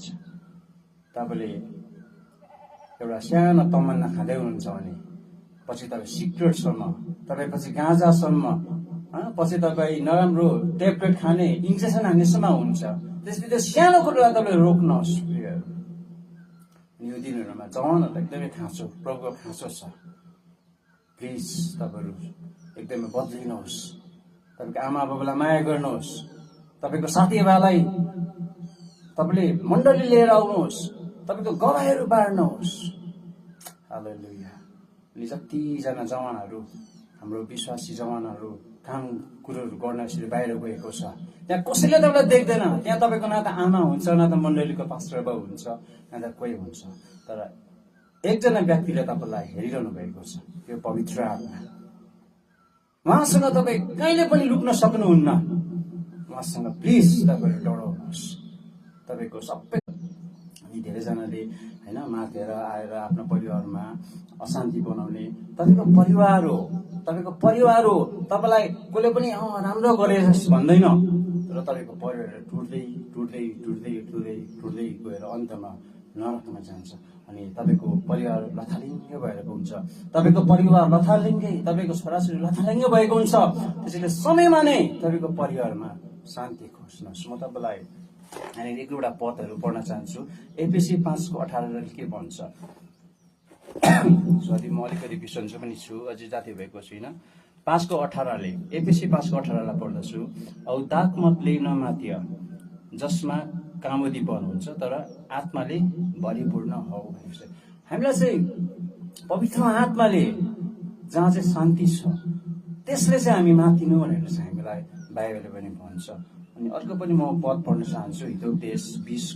हुन्छ। तपाईँले एउटा सानो तमन्ना खाँदै हुनुहुन्छ भने पछि तपाईँ सिगरेटसम्म, तपाईँ पछि गाँजासम्म, पछि तपाईँ नराम्रो ट्याब्लेट खाने, इन्जेक्सन हान्नेसम्म हुन्छ। त्यसपछि सानो कुरालाई तपाईँले रोक्नुहोस् प्रियहरू। यो दिनहरूमा जवानहरूलाई एकदमै खाँचो, प्रभुको खाँचो छ। प्लिज तपाईँहरू एकदमै बदलिनुहोस्। तपाईँको आमा बाबालाई माया गर्नुहोस्। तपाईँको साथीभाइलाई तपाईँले मण्डली लिएर आउनुहोस्। तपाईँको गवाईहरू बाँड्नुहोस्। हालेलुया। अनि जतिजना जवानहरू, हाम्रो विश्वासी जवानहरू काम कुरोहरू गर्न यसरी बाहिर गएको छ, त्यहाँ कसैले तपाईँलाई देख्दैन। त्यहाँ तपाईँको न त आमा हुन्छ, न त मण्डलीको पास्टर बाउ हुन्छ, न त कोही हुन्छ। तर एकजना व्यक्तिले तपाईँलाई हेरिरहनु भएको छ, त्यो पवित्र आत्मा। उहाँसँग तपाईँ कहिले पनि लुक्न सक्नुहुन्न। उहाँसँग प्लिज तपाईँहरू डराउनुहोस्। तपाईँको सबै अनि धेरैजनाले होइन मातेर आएर आफ्नो परिवारमा अशान्ति बनाउने, तपाईँको परिवार हो, तपाईँको परिवार हो। तपाईँलाई कसले पनि राम्रो गरेछ भन्दैन, तर तपाईँको परिवार टुट्दै टुट्दै टुट्दै टुट्दै टुट्दै गएर अन्तमा नरकमा जान्छ। अनि तपाईँको परिवार लथालिङ्गै भएको हुन्छ। तपाईँको परिवार लथालिङ्गै, तपाईँको छोराछोरी लथालिङ्गै भएको हुन्छ। त्यसैले समयमा नै तपाईँको परिवारमा शान्ति खोज्नुहोस्। म तपाईँलाई अनि एक दुईवटा पदहरू पढ्न चाहन्छु। एफएसी 5:18 के भन्छ? सरी, म अलिकति बिसन्चो पनि छु, अझै जाति भएको छुइनँ। 5:18 एफएसी 5:18 पढ्दछु। औ दाग मतले नमातिय, जसमा कामुदीपन हुन्छ, तर आत्माले भरिपूर्ण हौ भनेको छ। हामीलाई चाहिँ पवित्र आत्माले जहाँ चाहिँ शान्ति छ, त्यसले चाहिँ हामी मातिनु भनेर चाहिँ हामीलाई बाइबलले पनि भन्छ। अनि अर्को पनि म पद पढ्न चाहन्छु, हितोपदेश 20